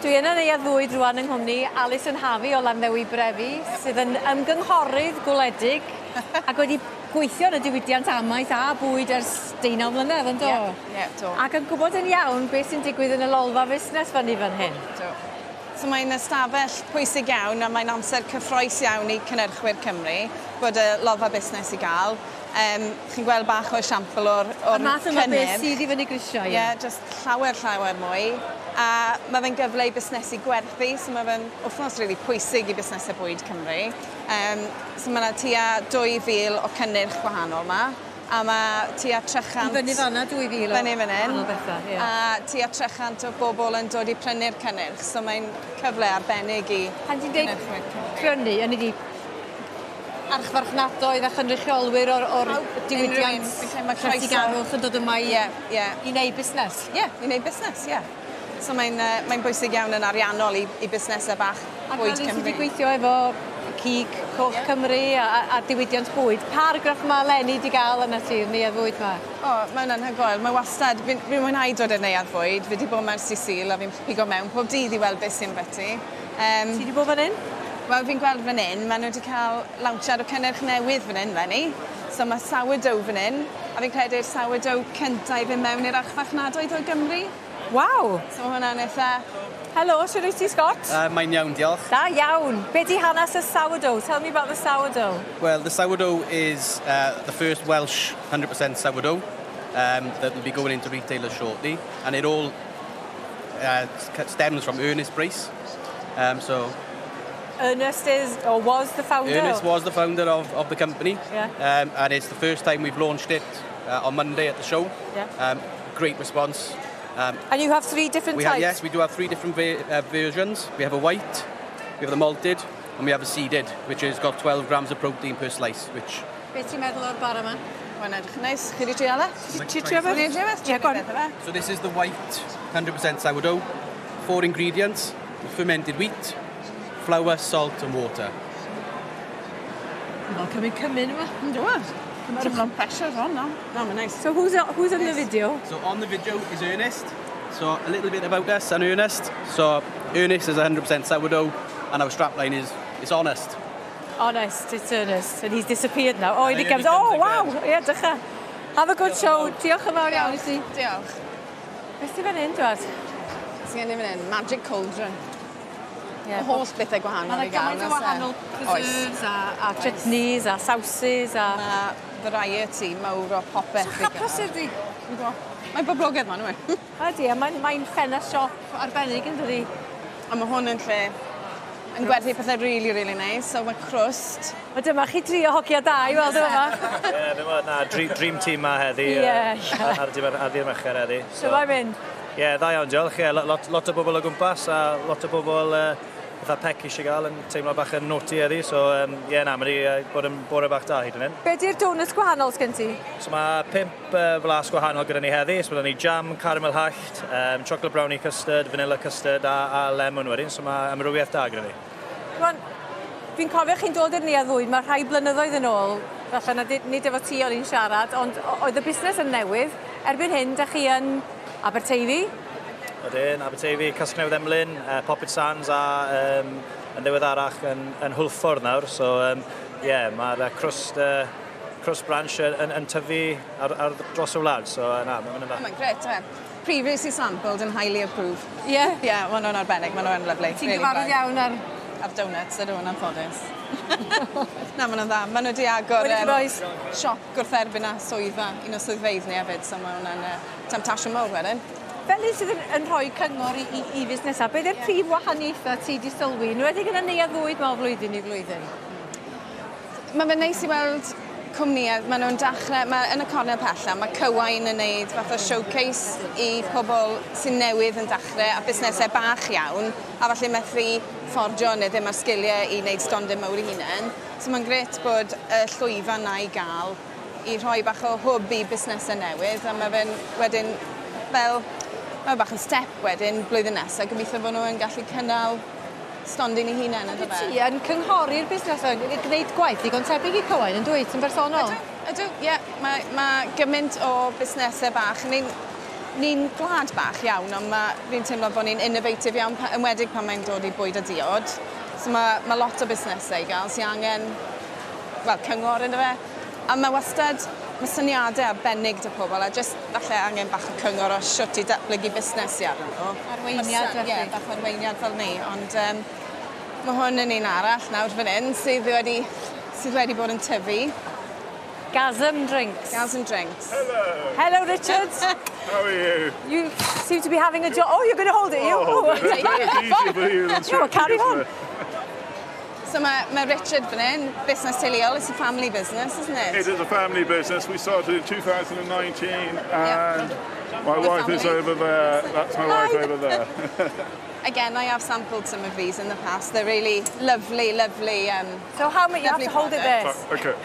Dwi yn y Neuadd Fwyd rwan yng nghwmni Alison Harvey o Landdewi Brefi sydd yn ymgynghorydd gwledig ac wedi gweithio yn y diwydiant amaeth a bwyd ers deunaw mlynedd yndo? Ie, ie, do. Ac yn gwbod yn iawn beth sy'n digwydd yn y lolfa fusnes fyny fan hyn. Do. So mae'n ystafell pwysig iawn a mae'n amser cyffrous iawn i cynhyrchwyr Cymru bod y lolfa busnes i gael. Chi'n gweld bach o esiampl o'r o'r Y math yma beth sydd i fyny grisiau. Ie, yeah, just llawer, llawer mwy. A mae fe'n gyfle i busnesu gwerthu, so mae fe'n wythnos really pwysig i busnesau bwyd Cymru. So mae yna tua 2,000 o cynnyrch gwahanol 'ma, a mae tua 300... I fyny fan'na 2,000 o fyny fan hyn. wahanol bethau, ie. A tua 300 o bobl yn dod i prynu'r cynnyrch, so mae'n cyfle arbennig i Pan ti'n deud cynhyrchwyr Cymru. prynu, ynny 'di archfarchnadoedd a chynrychiolwyr o'r o'r diwydiant lletygarwch yn dod yma i Ie, ie. i wneud busnes. Ie, i wneud busnes, ie. So mae'n uh, mae'n bwysig iawn yn ariannol i busnesau bach Ac bwyd fel un sydd Cymru. wedi gweithio efo Cig Coch Cymru a diwydiant bwyd, pa argraff ma' eleni 'di ga'l arnat ti, y Neuadd Fwyd 'ma? O, mae hwnna'n anhygoel. Mae wastad... Fi'n mwynhau dod i'r Neuadd Fwyd. Fi 'di bod 'ma ers dydd Sul a fi'n pigo mewn pob dydd i weld beth sy'n ambyti. Ti 'di bod fan 'yn? Wel, fi'n gweld fan 'yn, ma' nhw 'di cael lawnsiad o cynnyrch newydd fan 'yn 'leni. So ma' sourdough fan 'yn, a fi'n credu'r sourdough cynta i fynd mewn i'r archfarchnadoedd o Gymru. Waw! So ma' hwnna'n itha... Helo, shwd wyt ti Scott? Mae'n iawn, diolch. Da iawn. Be 'di hanes y sourdough? Tell me about the sourdough. Well, the sourdough is the first Welsh 100% sourdough that will be going into retailers shortly, and it all stems from Ernest Brace. So Ernest is, or was the founder? Ernest was the founder of the company. And it's the first time we've launched it on Monday at the show. Great response. And you have three different we types? Have, yes, we do have three different versions. We have a white, we have the malted, and we have a seeded, which has got 12 grams of protein per slice, which... Beth ti'n meddwl o'r bara yma? Mae'n edrych yn neis. Chi wedi trial e? Ti trio fe? Wedi trio fe? Yeah, go on. So this is the white 100% sourdough. Four ingredients, fermented wheat, flour, salt and water. Mae'n cymryd cymyn yma. Yndw. Teimlo'n pressure on now. No, mae'n nice. So who's in the video? So on the video is Ernest. So a little bit about us and Ernest. So Ernest is 100% sourdough and our strapline is, it's honest. Honest, it's Ernest. And he's disappeared now. Oh, here he here he comes. Oh, comes wow. again. Ie, dechrau. Have a good show. Diolch yn fawr iawn i ti. Diolch. Beth ti fan hyn, dwad? Sy'n gen i fan hyn? Magic Cauldron. Yeah. Y holl bethau gwahanol Mae i yna gael. gymaint o oes e? wahanol Oes. preserves a chutneys a sauces a... Mae variety mawr o popeth i gael. prysur di. Mae'n boblogaidd ma, nhw. Ydy, a mae'n ffenest siop arbennig yn dydi? A mae hwn yn lle yn gwerthu pethau really, really nice. So mae crwst. O dyma chi dri o hogia da i weld yma. Ie, fi'n meddwl, na, dream team ma heddi. Ie. Ar dydd Mercher heddi. So mae'n mynd? Ie, yeah, dda iawn, diolch. Ie, lot o bobl o gwmpas a lot o bobl fatha pec eisiau gael yn teimlo bach yn naughty heddi. So, ie, yeah, na, mae wedi bod yn bore bach da hyd yn hyn. Be di'r donuts gwahanol sgen ti? So mae 5 flas gwahanol gyda ni heddi. So mae ni jam, caramel hallt, chocolate brownie custard, vanilla custard a lemon wedyn. So mae amrywiaeth da gyda ni. Rwan, fi'n cofio chi'n dod i'r Neuadd Fwyd, mae rhai blynyddoedd yn ôl, falle na nid efo ti o'n i'n siarad, ond oedd y busnes yn newydd. Erbyn hyn, da chi yn Aberteifi? Ydyn, Aberteifi, Casnewydd Emlyn, Poppit Sands a yn ddiweddarach yn Hwlffordd nawr. So, yeah, mae'r Crwst branch yn tyfu ar dros y wlad. So, na, mae'n mynd yn dda. Mae'n gret, e. Previously sampled and highly approved. Ie? Ie, yeah, maen nhw'n arbennig, maen nhw'n lovely. Ti'n gyfarwydd iawn ar... Ar donuts, ydw, yn anffodus. Na, maen nhw'n dda. Maen nhw wedi agor siop gwrtherbyn a swyddfa, un o swyddfeydd ni hefyd, so mae hwnna'n temptasiwn mawr wedyn. Fel un sydd yn rhoi cyngor i fusnesau, beth yw'r prif wahaniaethau ti wedi sylwi, yn enwedig yn y Neuadd Fwyd ma o flwyddyn i flwyddyn? Mae fe'n neis i weld cwmnïau, maen nhw'n dechrau, mae yn y cornel pella, mae Cywain yn neud fath o showcase i pobl sy'n newydd yn dechrau a busnesau bach iawn, a falle methu ffordio neu ddim ar sgiliau i wneud stondin mawr i hunain. So mae'n gret bod y llwyfan na i gael i rhoi bach o hwb i busnesau newydd, a mae fe'n wedyn fel, mae bach yn step wedyn blwyddyn nesaf, gobeithio bod nhw yn gallu cynnal stondin i hunain, yndyfe? Ti yn cynghori'r busnes yn gwneud gwaith ddigon tebyg i Cywain yn dwyt, yn bersonol? Ydw, ydw, ie. Mae gymaint o busnesau bach. Ni'n Ni'n gwlad bach iawn, ond fi'n teimlo bod ni'n innovative iawn, enwedig pan mae'n dod i bwyd a diod. So mae lot o busnesau i gael sy'n angen, wel, cyngor ynddo fe. A mae wastad, mae syniadau arbennig 'da pobl, a just falle angen bach o cyngor o shwt i datblygu busnes i arnyn nhw. Arweiniad, felly. Ie, bach o arweiniad fel ni, ond mae hwn yn un arall nawr fan hyn sydd wedi bod yn tyfu. Gasm Drinks. Gasm Drinks. Hello. Hello, Richard. How are you? You seem to be having a job. Oh, you're going to hold it, you? Oh, it's easier for you than No, carry isn't on. it? So mae Richard fan hyn, busnes teuluol, it's a family business, isn't it? It is a family business. We started in 2019 and my The wife is family. over there. That's my wife Hi. over there. Again, I have sampled some of these in the past. They're really lovely, lovely. So how much you have Lovely to hold it there? product. Okay.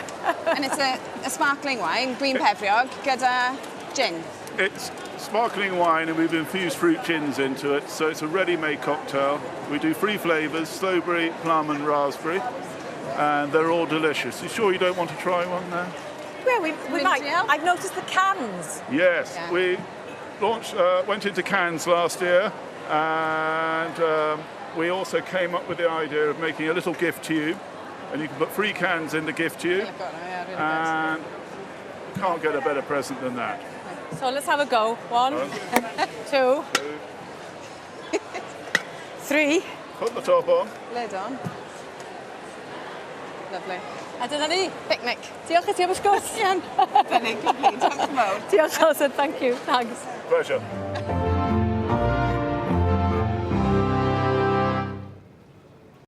And it's a sparkling wine, gwin pefriog, gyda gin. It's sparkling wine and we've infused fruit gins into it, so it's a ready-made cocktail. We do three flavours, slowberry, plum and raspberry, and they're all delicious. You sure you don't want to try one there? Well, we might. Trial? I've noticed the cans. Yes, we went into cans last year, and we also came up with the idea of making a little gift tube, and you can put three cans in the gift tube, Yeah, really good. and you can't get a better present than that. So let's have a go. One, two, three. Put the top on. Lid on. Lovely. A dyna ni. Picnic. Diolch i ti am y sgwrs. Iawn. Arbennig, lovely. Diolch yn fawr. Diolch, Alison. Thank you. Thanks. Pleasure.